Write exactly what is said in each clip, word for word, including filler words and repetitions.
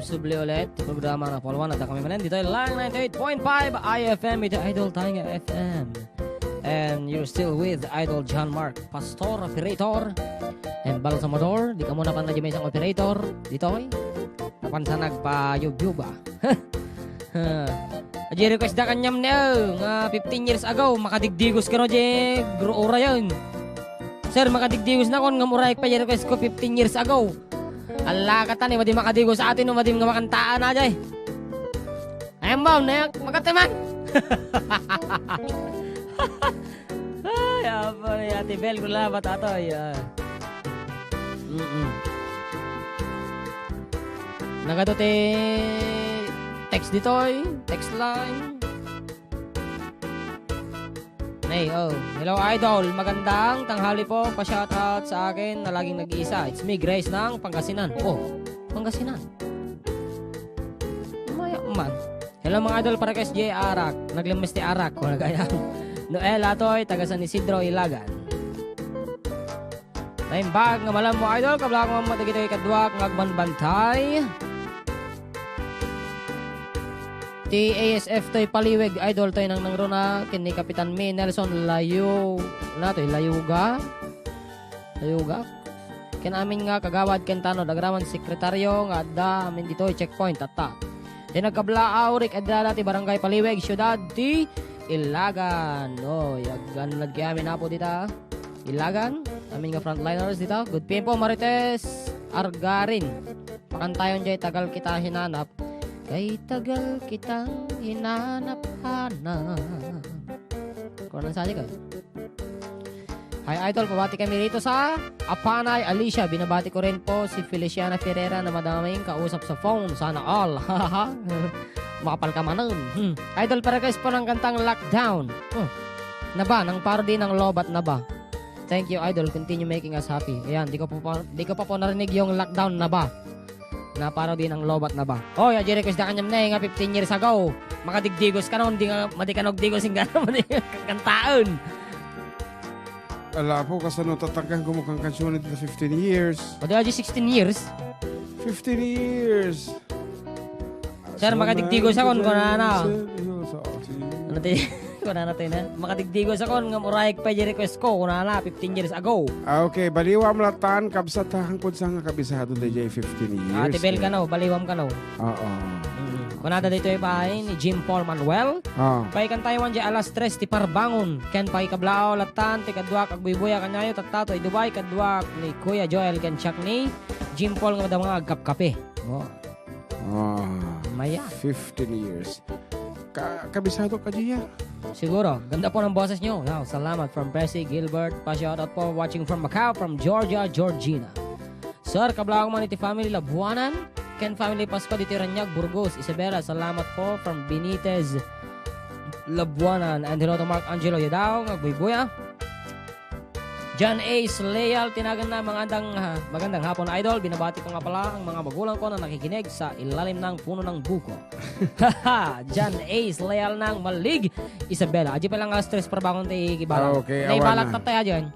Subli ulit ti programa nga Pauluan. Adda kami manen ditoy lang ninety-eight point five I F M, iti Idol Tanga F M. And you're still with Idol John Mark, Pastor Operator, and Balsamador. Di kamo napan na dyan may isang operator ditoy. Napan sa nagpa-YouTube, ah. Adi request da kaniam ni, oh, nga fifteen years ago, makadigdigos kano di gru-, urayan. Sir, makadigdigos na kon ngem urayek pay request ko fifteen years ago. Ala, katan, eh, madi makadigos atin, no, madi nga makantaan, ajay. Ayam ba, ne, makataman? Ay, apo ni Ate Bel, kulabat ato, ay, ah. Mm-mm. Nagado ti text ditoy, text line. Nay, oh. Hello, Idol. Magandang tanghali po. Pa-shoutout sa akin na laging nag-iisa. It's me, Grace ng Pangasinan. Oh, Pangasinan. Maya man. Hello, mga idol. Para kay S J Arak. Naglemes ti arak. Kung nagayam. Noel Atoy, taga San Isidro, Ilagan. Naimbag nga malam mo, idol, kablaak mo dagitoy kaduak nga agbanbantay. Ti A S F toy Paliweg, idol, toy nangnangruna ken ni Kapitan Mi Nelson Layo-, na toy, Layuga? Layuga? Ken amin nga kagawad ken tanod, agraman sekretaryo nga adda amin ditoy checkpoint, tatta. Ti nagkablaaw, Rick Edrada, ti Barangay Paliweg, Siudad ti Ilagan. Oy, agannad kay amin, Apo, dita Ilagan. Amin nga frontliners dita. Good P M po, Marites Argarin. Pakantayon jay Tagal Kita Hinanap. Kay tagal kitang hinanap-hanap. Kurang sa ka? Hi, idol. Pabati kami rito sa Apanay, Alicia. Binabati ko rin po si Feliciana Ferreira na madaming kausap sa phone. Sana all. Makapal ka manen. Hmm. Idol, pa-request po ng kantang Lockdown. Hmm. Na ba? Nang parody ng Lobat na ba? Thank you, idol. Continue making us happy. Ayan, di ko po pa, di ko pa po narinig yung Lockdown na ba. Na parody ng Lobat na ba. Oh, ya, request da kanyam na eh, nga fifteen years ago. Makadigdigos ka noon, di nga, madi ka nagdigos, yung gano'n, madi ka kantaon. Ala po, kasano tatangkan ko mo kang kansyonit na fifteen years? Madi aja sixteen years? Fifteen years. Sir, makadigdigos ako, kunana. Seryoso, si Ano ti, kunana ti na? Makadigdigos ako, nga murayag pa yung request ko, kunana, fifteen years ago. Ah, okay, baliwam latan, kabsat, ha, hangkod sa nga kabisado da jay fifteen years. Ate Bel ka, no? Baliwam ka, no? Oo. Mm. Kunada dito yung bahay ni Jim Paul Manuel. Ah. Paikan tayo man di alas tres ti parbangon. Ken paikablaaw latan ti kaduak agbuybuya kanyayo tattato i Dubai kaduak ni Kuya Joel ken Chuck ni Jim Paul nga madama nga agkapkape. Oh. Ah, Maya. Fifteen years. Ka-, kabisado ka diya? Siguro. Ganda po ng boses nyo. Wow, salamat from Bessie Gilbert. Pa-shoutout po. Watching from Macau, from Georgia, Georgina. Sir, kablaang man iti family Labuanan. Ken family Pascua diti Raniag, Burgos, Isabela. Salamat po from Benitez, Labuanan. And hello to Mark Angelo Yadao, nga agbuybuya. John Ace Leal, tinagan na, magandang, ah, magandang hapon, idol. Binabati ko nga pala ang mga magulang ko na nakikinig sa ilalim ng puno ng buko. John Ace Leal ng Malig, Isabela. Adi pa lang alas tres para bangon tayo, Kibala. Ah, okay, awan Naibalat na. Na tayo dyan.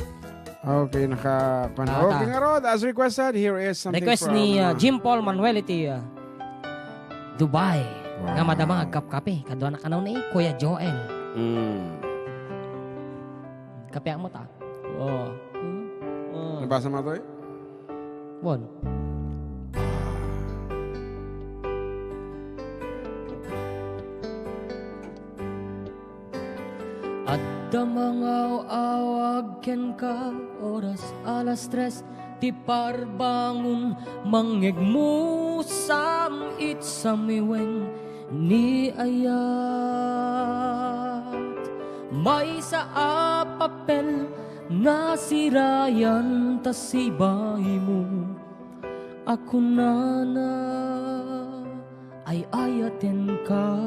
Okay, naka-, Ah, okay, ta. Nga rod, as requested, here is something Request from, ni, uh, uh, Jim Paul Manuel iti, uh, Dubai. Wow. Nga madama agkapkape. Kadua na kanaw ni Kuya Joel. Mm. Kape mo ta. Oh. Hmm? Oh. Nabasa mo to eh? Bon. Adda mangaw-awag kenka, oras alas tres ti parbangon, mangngegmusam it samiweng ni ayat. Maysa a papel nga sirayan ta sibaymo a kunana, ay-ayatenka.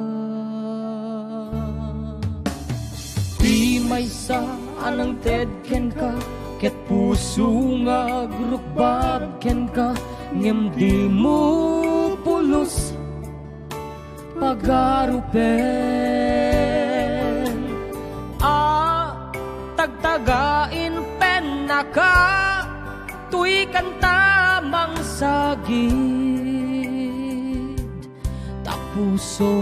Ti maysa a nangted kenka ket puso nga agrukbab kenka, ngem dimo pulos pagarupen a tagtagain pennaka, toy kanta mangsagi. Puso,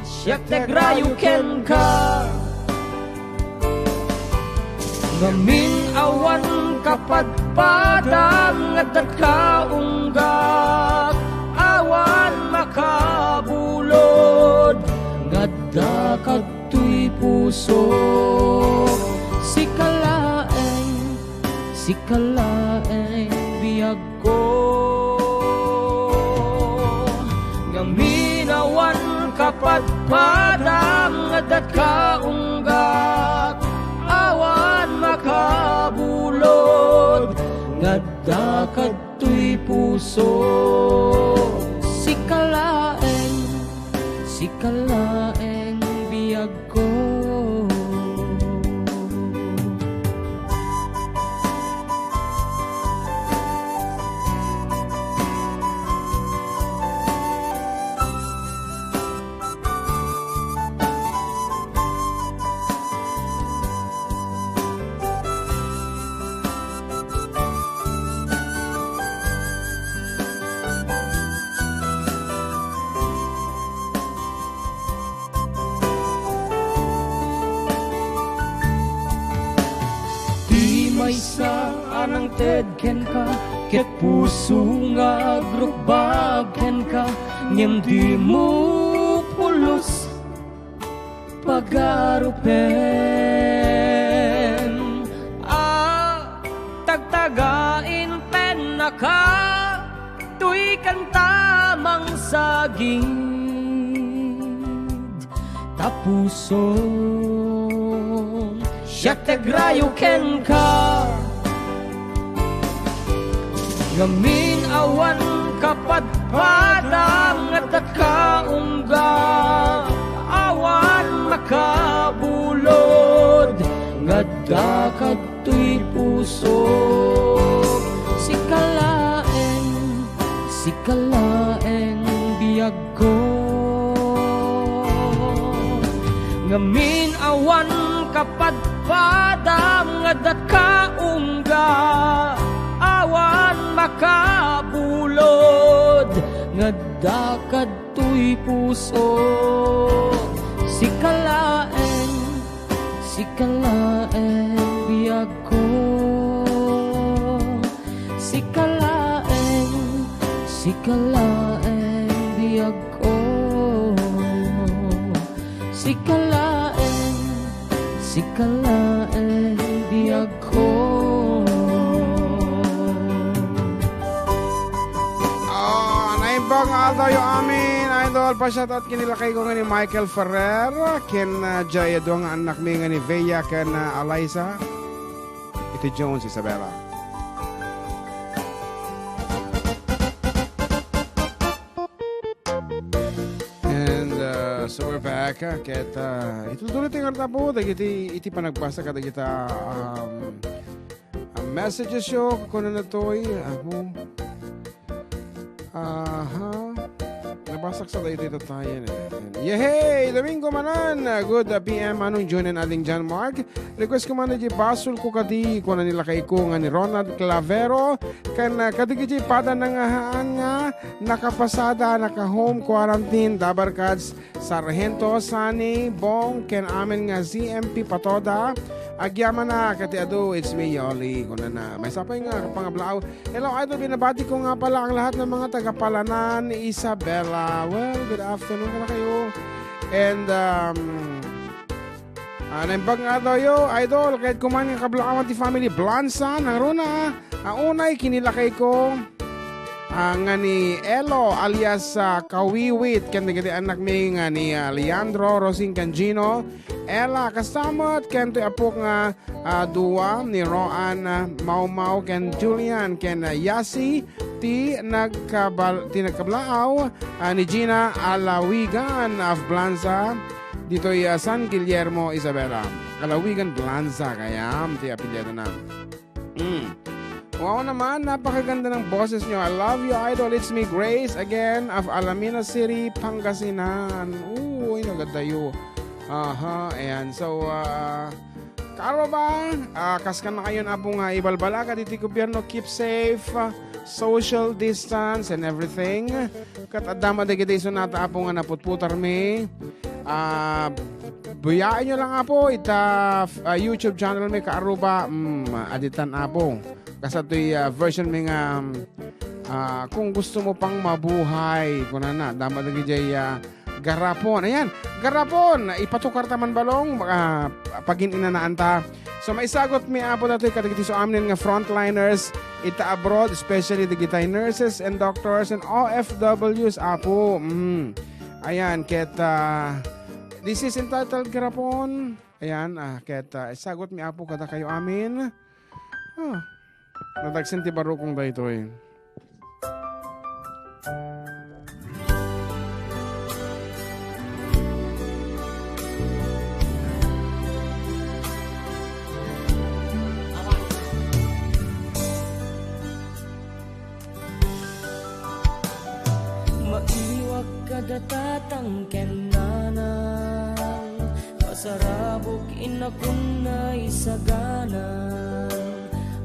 siak ti agrayo kenka. Ngamin awan kapadpadam nga adda ka unggak, awan makabulod nga adda kadtoy puso. Sika laeng, sika laeng biag ko. Ngamin awan kapadpadam nga adda ka unggak, awan makabulod nga adda kadtoy puso. Sika laeng, sika laeng biag ko. Ti maysa a nangted kenka, ket puso nga agrukbab kenka, ngem dimo pulos pagarupen. A tagtagain pennaka, toy kanta mangsagid ta pusom. Siak ti agrayo kenka. Ngamin awan kapadpadam nga adda ka unggak, awan makabulod nga adda kadtoy puso. Sika laeng, sika laeng biag ko. Ngamin awan kapadpadam nga adda ka unggak, awan makabulod nga adda kadtoy puso. Sika laeng, sika laeng biag ko. Sika laeng, sika laeng biag ko. Sika laeng, sika laeng biag ko. Ah, naimbag nga adawyo amin, idol. Pa-shoutout ken ni lakay ko nga ni Michael Ferrer, ken, ah, jay dua nga annakmi nga ni Vea ken, ah, Eliza. Iti Jones, Isabela. And, uh, so we're back, uh, ket, uh, itultuloy ti ngarud, Apo, dagiti, iti panagbasa kadagita, um, uh, messages yo, kunana toy, Apo. Aha. Nabasak sa daytoy tatayen, eh. Yehey! Domingo manen! Good, uh, P M, Manong Jun and Aling John Mark. Request ko man iti basol ko kadi, kuna ni lakay ko nga ni Ronald Clavero, ken, uh, kadagiti pada nangahaan nga nakapasada, naka-home quarantine, da barkads, Sargento, Sunny, Bong, ken amin nga Z M P Patoda. Agyamanak, iti adu, it's me, Yoli, kunana. Maysa pay nga pangablaaw. Hello, idol. Binabati ko nga pala ang lahat ng mga taga Palanan, Isabela. Well, good afternoon kana kayo. And, um, ah, naimbag nga adawyo, idol. Ket kuman nga kablaawan ti family Blanza, nangruna, ah, unay kinilakay ko, ah, nga ni Elo alias, ah, Kawiwit, ken dagiti annakmi nga ni, ah, Leandro, Rosing, ken Gino, Ella, kasamot, ken toy apok nga ah, dua ni Roan, ah, Maumau ken Julian ken, ah, Yasi ti nagkabal-, ti nagkablaaw, ah, ni Gina Alawigan of Blanza ditoy, ah, San Guillermo, Isabela. Alawigan Blanza kayam ti apelyidona. Mm. Wow naman, napakaganda ng boses nyo. I love you, idol. It's me, Grace, again, of Alamina City, Pangasinan. Uy, nagadayo. Aha, ayan. So, ah, Karo ba? Ah, kas kan kayon, Apo, nga ibalbalaga diti gobyerno, keep safe, ah, social distance and everything. Ket adda met dagiti isunata, Apo, nga naputputarmi. Ah, buyaenyo lang, Apo, ita, ah, YouTube channel mi, Kaaruba. Mm, aditan, Apo. Kasla toy, ah, version mi nga, ah, "Kung gusto mo pang mabuhay," kunana. Adda met dagiti, ah, garapon. Ayan, garapon. Ipatukar ta man balong, ah, pagin-inanaan ta. So, maisagut mi, Apo, datoy kadagiti isuamin nga frontliners ita abroad, especially dagiti nurses and doctors and O F Ws, Apo. Mm. Ayan, ket, ah, this is entitled Garapon. Ayan, ah, ket, ah, isagut mi, Apo, kadakayo amin. Ah, nadagsen ti barukong daytoy. Maiwak kada tatang ken nanang, pasarabok innakon naisaganan.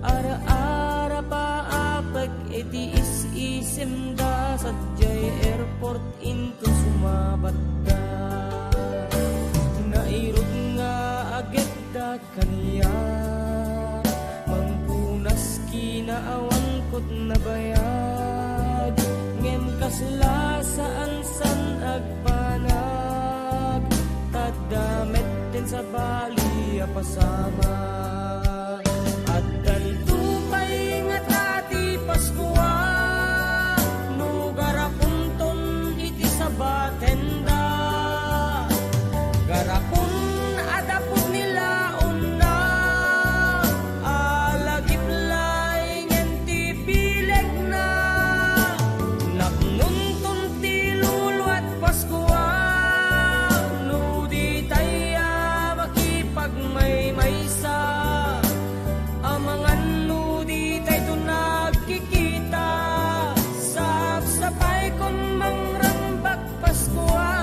Ara-ara paapek iti is-isimda, sadiay airport inton sumabatda. Nairut nga agekda kaniak, mangpunas kinaawan ket nabayag, ngem kasla saan-san agbanag, tadda metten sabali a pasamak. Addanto pay ngata ti Paskua, no garapunton iti sabatenda. Garapon a dapot ni laonna, alagip laengen ti bilegna. Napnonton ti luluat Paskua, no ditay a makipagmaymaysa. Amangan no ditayto nagkikita, sapsapaykon mangrambak Paskua.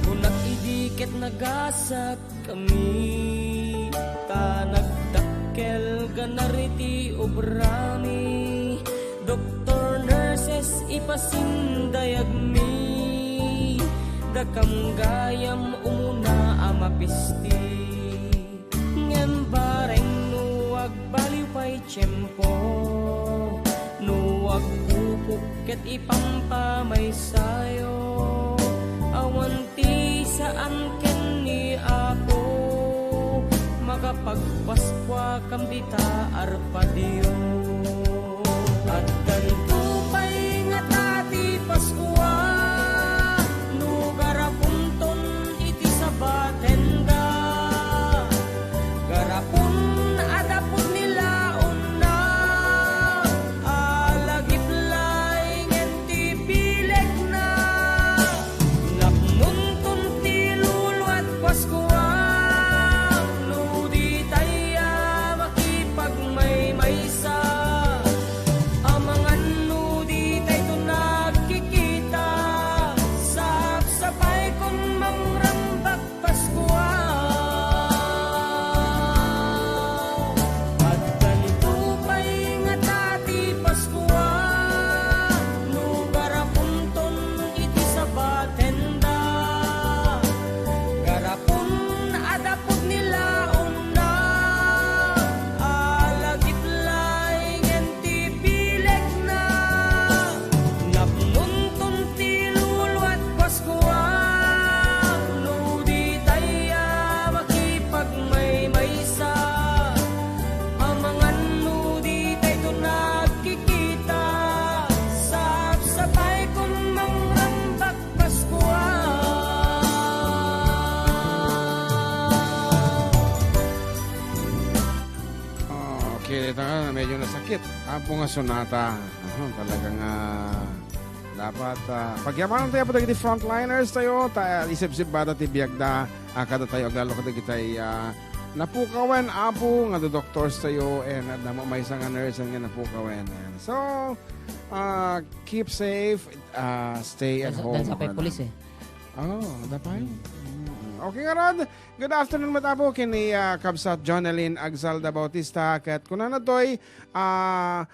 Kunak idi ket nagasakkami, ta nagdakkel ganar iti obrami. Doktor, nurses, ipasindayagmi, dakam gayam umuna a mapisti. Ngem bareng no agbaliw pay tiempo, no agpupok ket ipampamaysayo, awan ti saan ken ni Apo, makapagpaskuakam dita arpadyo. Addanto pay ngata ti Paskua, no garapunton iti sabatenda. Garapon a dapot ni laonna, alagip laengen ti bilegna. Napnonton ti luluat Paskua, no ditay a makipagmaymaysa. Amangan no ditayto nagkikita, sapsapaykon mangrambak Paskua. Addanto pay ngata ti Paskua, no garapunton iti sabatenda. Garapon a dapot ni laonna, alagip laengen ti bilegna. Napnonton ti luluat Paskua, no ditay a makipagmaymaysa. Amangan no ditayto nagkikita, sapsapaykon mangrambak Paskua. Okay, ita nga, medyo nasakit. Apo nga sonata. Aha, talaga nga, Dapat, ah, pagyamanan tayo po dagiti frontliners tayo, ta, ah, isibsib bata ti biagda, ah, kada tayo aglalo kadagitay, ah, napukawen, Apo, nga doctors tayo, and adda mo maysa nga nurse nga napukawen. And so, ah, keep safe, ah, stay at Dan sa, home. Dan sa pay Ano? Police eh. Oh, dapay? Mm. Okay nga rod. Good afternoon, met Apo, kini, ah, Kabsat Jonelyn Agzalda Bautista, ket kunana toy, ah,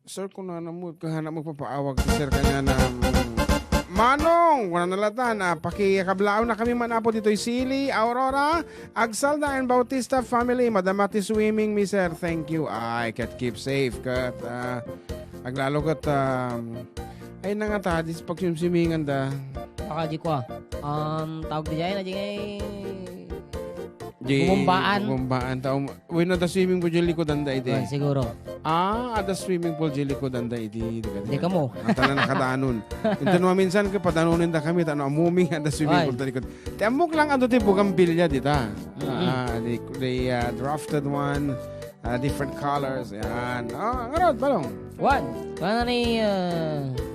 Sir, kunana mo, kahanap mo papaawag ti sir kaniana, mm, Manong, kunana latta, pakikablaawna kami man, Apo, ditoy Sili, Aurora, Agzalda and Bautista family, madama ti swimming mi, sir. Thank you. Ay, ket keep safe, ket, ah, aglalo ket, um, ay, nangata, dis pagsimsimingan da. Baka di ko, ah. Um, tawag di dyan, na di ngay Di Bubumbaan. Bubumbaan, tao, Wenno, adda swimming pool diay likudan da iti. Ay, siguro. Ah, adda swimming pool diay likudan da iti. Di ka, di ka. Di ka mo. Ang tanan nakadanon. Ito naman minsan, kapadanunin da kami, tano, amuming adda swimming Ay. Pool ta likod. Ti ammok lang, adu ti bugambilya dita. Mm-mm. Ah, the, the, uh, drafted one, uh, different colors. Yan. Ah, ngarod, balong. One. Paano ni, uh,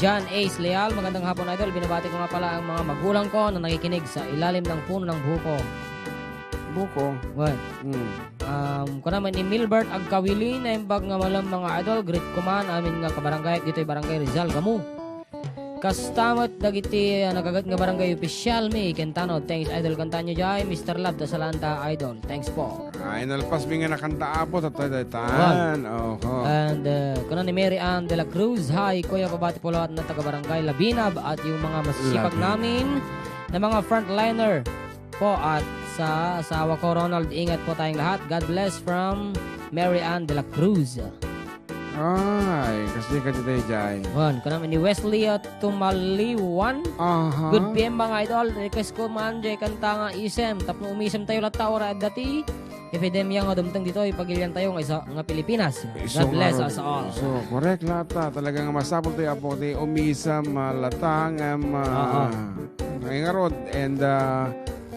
John Ace Leal, magandang hapon, Idol. Binabati ko nga pala ang mga magulang ko na nakikinig sa ilalim ng puno ng buko. Buko? What? Mm. Um, kuna man ni Milbert Agkawili, naimbag nga malam, mga idol. Greet ko man amin nga kabarangay ditoy Barangay Rizal, Gamu. Kasta met dagiti, ah, nagagat nga barangay official mi, ken tanod. Thanks, Idol. Kantaenyo jay, Mister Love, ta salanta, Idol. Thanks po. Ay, nalpas mi nga nakanta, Apo, tatay, tatay. Wow. Oho. And, uh, kuna ni Mary Ann de la Cruz, "Hi, Kuya, pabati po lahat na taga Barangay Labinab at yung mga masisipag Labinab. Namin na mga frontliner po at sa asawa ko, Ronald. Ingat po tayong lahat. God bless from Mary Ann de la Cruz." Ay, kasdi ka ditoy, jay. Wan, kuna ni Wesley at Tumaliwan. Aha. Good P M, mga idol. Request ko man, jay kanta nga Isem. Tapno umisem tayo latta, ora dati. Epidemya nga dumteng ditoy, pagilian tayo nga isa nga Pilipinas. Isu God bless nga us all. So, correct latta. Talaga nga masapul tayo, Apo, ti umisem, ah, latta, ngem, ah, Aha. Ngay ngarud. And, ah,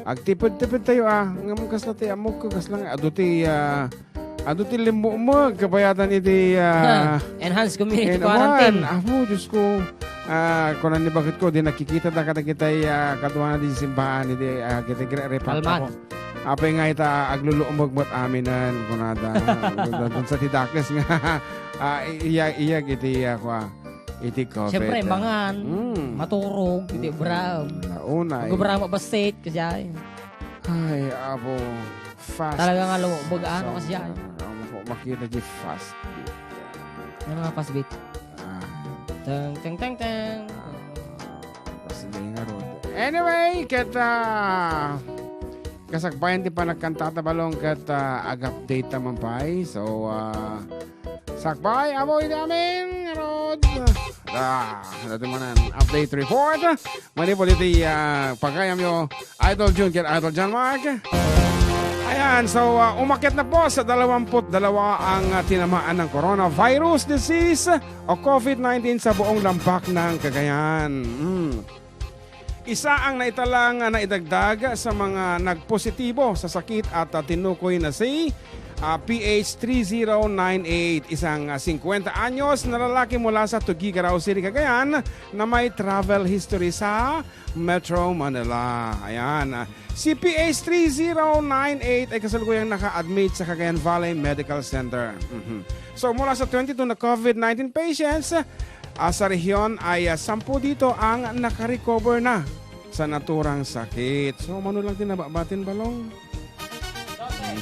agtipid-tipid tayo, ah. Ngem kasla ti ammok, kasla nga, adu ti, ah, Adu ti limmumeg kabayatan iti, ah, Enhanced community quarantine. Apo, Diyos ko. Ah, kunan ni bakit ko, di nakikita da kadagitay, ah, kaduana di simbahan, iti, ah, kiti gre-, repact Alman. Ako. Apay nga ita agluluumeg met aminen, kunada. Dun sa ti dakes nga, ah, iya, iya, iti, ah, kwa, iti COVID, Siyempre, ah. Mangan, Mm. maturog, iti Mm. bra-, Naunay. Gubra mo basit, kasi ay. Ay, apo. Fast. Talaga nga lumubog, ano, kasi yan. Ano po, makita di fast beat. Ano nga fast beat? Ah. Tang, tang, tang, tang. Ah, fast beat nga road. Anyway, ket, ah, kasakbayan ti panagkantata balong ket, ah, ag-update ta man pay. So, ah, sakbay, amo iti amin, nga road. Ah, dati manen, update report. Manipod iti, ah, pagayamyo, Idol Jun ken Idol John Mark. Ayan, so, ah, umakyat na po sa dalawamput dalawa ang, ah, tinamaan ng coronavirus disease o COVID nineteen sa buong lambak ng Cagayan. Mm. Isa ang naitalang, ah, naidagdag sa mga nagpositibo sa sakit at, ah, tinukoy na si, ah, P H three zero nine eight, isang, ah, singkwenta anyos na lalaki mula sa Tuguegarao City, Cagayan, na may travel history sa Metro Manila. Ayan, ah, si P H three zero nine eight ay kasalukuyang naka-admit sa Cagayan Valley Medical Center. Mhm. So, mula sa twenty-two na COVID nineteen patients, ah, sa rehiyon ay, ah, sampu dito ang nakarecover na sa naturang sakit. So, mano lang ti nababatin, Balong?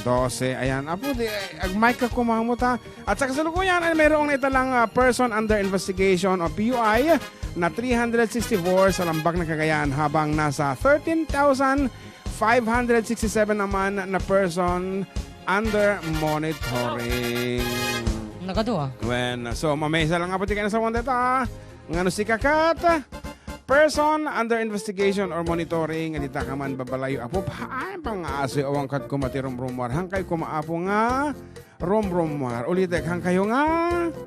Dose. Ayan. Apo, di, eh, ag-mic ka kumamo ta. At sa kasalukuyan ay mayroong naitalang, ah, person under investigation o P U I na three hundred sixty-four sa Lambak ng Cagayan, habang nasa thirteen thousand five hundred sixty-seven naman na person under monitoring. Nakadua. When, so, mamaysa lang nga po ti kinasawan deta, ah. Ngano si Kakat? Person under investigation or monitoring, dita ka man babalayo, Apo, haanpay nga asoy, awan kad koma ti rumrumuar. Hankay koma, Apo, nga rumrumuar. Ulitek, hankay nga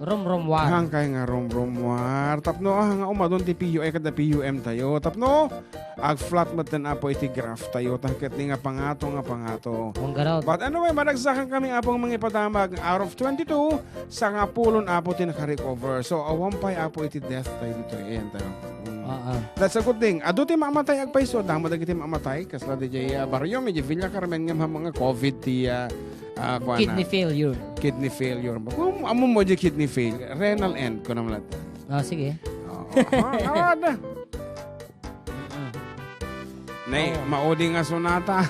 Rumrumuar. Hankay nga rumrumuar. Tapno, ah, nga umadun ti P U I kada P U M tayo. Tapno, ag-flat met ten, Apo, iti graph tayo. Ta ket ni nga pangato, nga pangato. Manggarod. But anyway, madagsakan kami, Apo, nga mangipadamag. Out of twenty-two, sangapulon, Apo, ti nakarecover. So, awan pay, Apo, iti death tayo dito. Ayan tayo. Mm. Ah, ah. That's a good thing. Adu ti mamatay agpayso, damo dagiti mamatay. Kasla di jay, ah, barrio, medyo Villa Carmen nga mga COVID ti, ah, ah, kuana. Kidney failure. Kidney failure. Kung amo mo di kidney failure, renal end ko naman lahat. Ah, sige. Oo. Ah, awan. Nay, Oo. maudi nga sonata.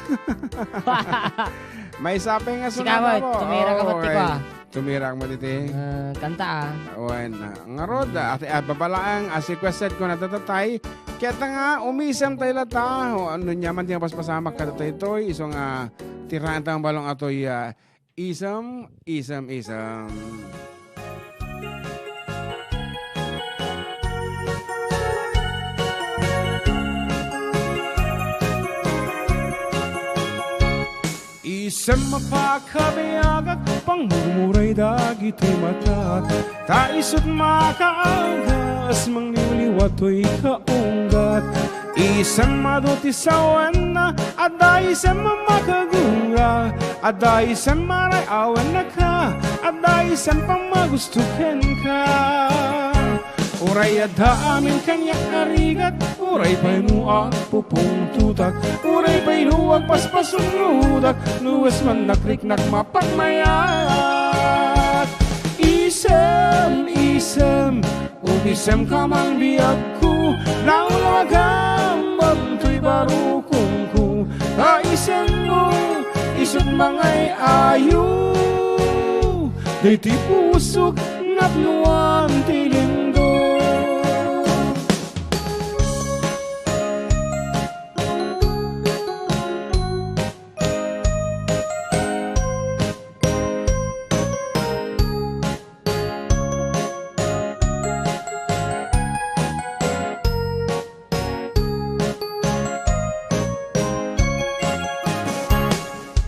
May sapay nga Sika, sonata mo, po. Tumira ka, Oo, pati okay. pa. Tumira mo diti. Ah, kanta, ah. Wen, ah, ngarud, ah, ati, ah, babalaang, ah, requested ko na tatatay. Kaya ta nga, umisem tayo lata. O, ano niya man, di nga paspasamak ka tatay toy. Iso nga, tiraan tayong balong atoy, ah, isem, isem, isem. Isem a pakabiagak, pangmurmuray dagiti matak. Ta isut makaagas, mangliwliwa toy kaunggat. Isem adu ti sawenna, adda isem a makagura, adda isem a ray-awenna ka, adda isem a magusto kenka. Uray adda amin kaniak a rigat, uray pay no agpupungtotak, uray pay no agpaspasungodak, no wisman nakriknak mapagmayat. Isem, isem, umisemka man biagko, lawlawagam, bantoy barukongko, ta isemmo, isut mangay-ayo, daytoy pusok, napnoan ti lindol.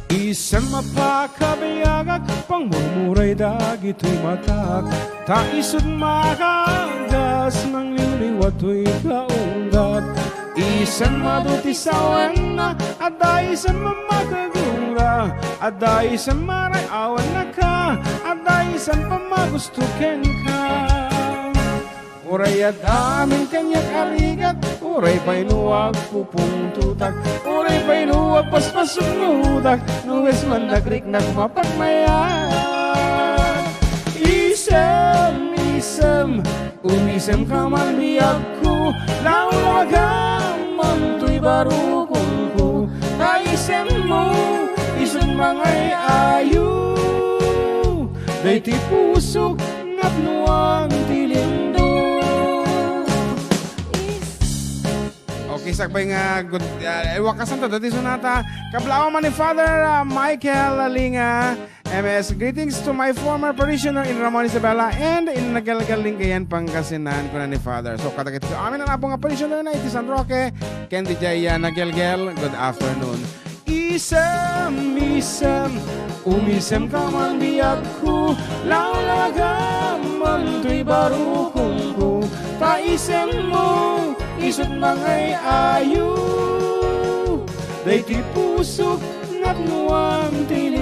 Isem a pakabiagak, pangmurmuray dagitoy matak. Ta isut makaagas, mangliwliwa toy kaunggat. Isem adu ti sawenna, adda isem a makagura, adda isem a ray-awenna ka, adda isem a magusto kenka. Uray adda amin kaniak a rigat, uray pay no agpupungtotak, uray pay no agpaspasungodak, no wisman nakriknak mapagmayat. Isem, isem, umisemka man biagko, lawlawagam, bantoy barukongko, ta isemmo, isut mangay-ayo, daytoy pusok, napnoan ti lindol. Okay, sakbay nga, good, ah, eh, wakasan to, dati sonata. Kablawan man ni Father, ah, Michael Linga, M S. Greetings to my former parishioner in Ramon Isabela and in Nagalgal, Lingayen, Pangasinan, kuna ni Father. So, kadagiti amin a napo nga parishioner na iti San Roque, ken di jay, ah, Nagalgal, good afternoon. Isem, isem, umisemka man biagko, lawlawagam, bantoy barukongko, ta isemmo, isut mangay-ayo, daytoy pusok, napnoan ti